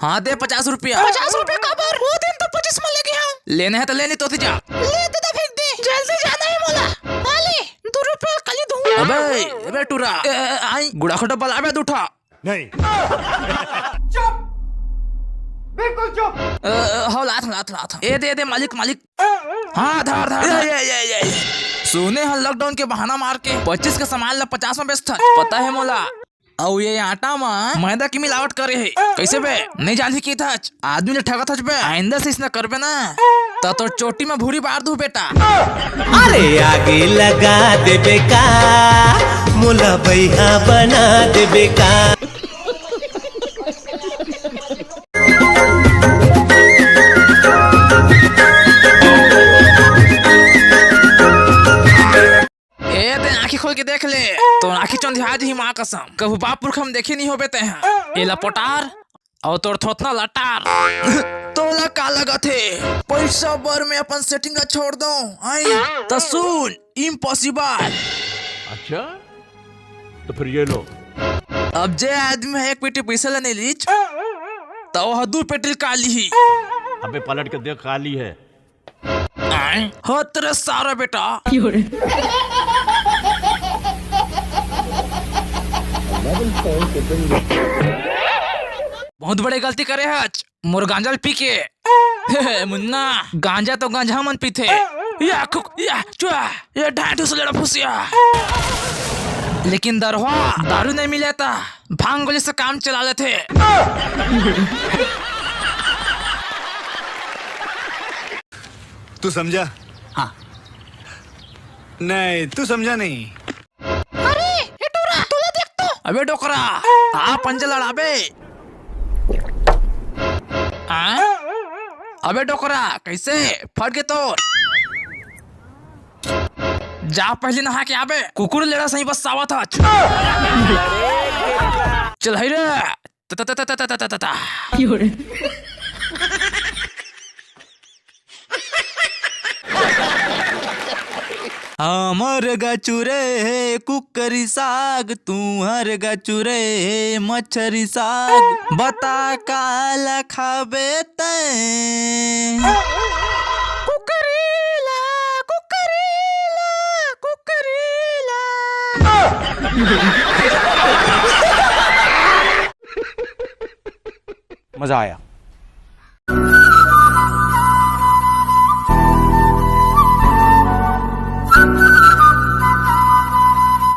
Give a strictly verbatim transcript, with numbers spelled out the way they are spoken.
हाँ, दे पचास रुपया। पचास रुपया काबर? वो दिन तो पच्चीस में लेगे हंव। लेना हे त ले, नहीं तो जा। ले दे, तो फेंक दे। जल्दी जाना हे मोला। हाँ ले, दू रुपया काली दूँ। अबे, अबे टूरा। ए, ए, आई, गुड़ा खोटा बला बे दू ठा। नहीं। चुप, बिल्कुल चुप। ए, ए, हव, लात हंव, लात हंव, लात हंव। ए दे, ए दे, मालिक, मालिक। हाँ, धर, धर, धर। ये, ये, ये, ये, ये। सुने हंव lockdown के बहाना मार के पच्चीस के सामान ला पचास में बेचथन। पता हे मोला। अउ ये आटा म मैदा के मिलावट करे हे। कइसे बे? नइ जानही कहिथच, आदमी ल ठगथच बे। आइंदा से अइसना करबे ना, त तोर चोटी म भूरी बार दूँ बेटा। अरे आगी लगा देबे का, मोला बइहा बना देबे का। ए, तें आँखी खोल के देख ले, तोर आँखी चौंधिया जही माँ कसम। कहूँ बाप पुरखा म देखे नइ होबे तेंहा। एला पोटार, अउ तोर थोथना लटार। तोला का लगत हे, पइसा बर मैं अपन setting ला छोड़ दंव? आई, त सुन, impossible। अच्छा, तो फिर ये लो। अब जे आदमी ह एक पेटी पइसा ला नइ लीच, त ओह दू पेटी ल का लीही? अबे पलट के देख, काली है। आय? हत रे सारा बेटा। बहुत बड़े गलती करे हच, मोर गांजा ल पी के। मुन्ना, गांजा तो गंजहा मन पीथे। या खुक, या चुआ, या ढाई ठो सलेड़ा फुसिया। लेकिन दरवा दारू नइ मिले त भांग गोली से काम चला लेथे। तू समझा? हाँ। नहीं, तू समझा नहीं। अरे, ए टूरा, तोला देख तो। अबे डोकरा, आ पंजा लड़ाबे। हाँ? अबे डोकरा, कइसे? फट गे तोर। जा पहिली नहा के आबे, कुकुर लेड़ा सही बस सावत हच। चल हई रे। त, त, त। हमर गचुरे हे कुकरी साग, तुहर गचुरे हे मछरी साग। बता काला खाबे तैं? कुकरी ला, कुकरी ला, कुकरी ला। मजा आया।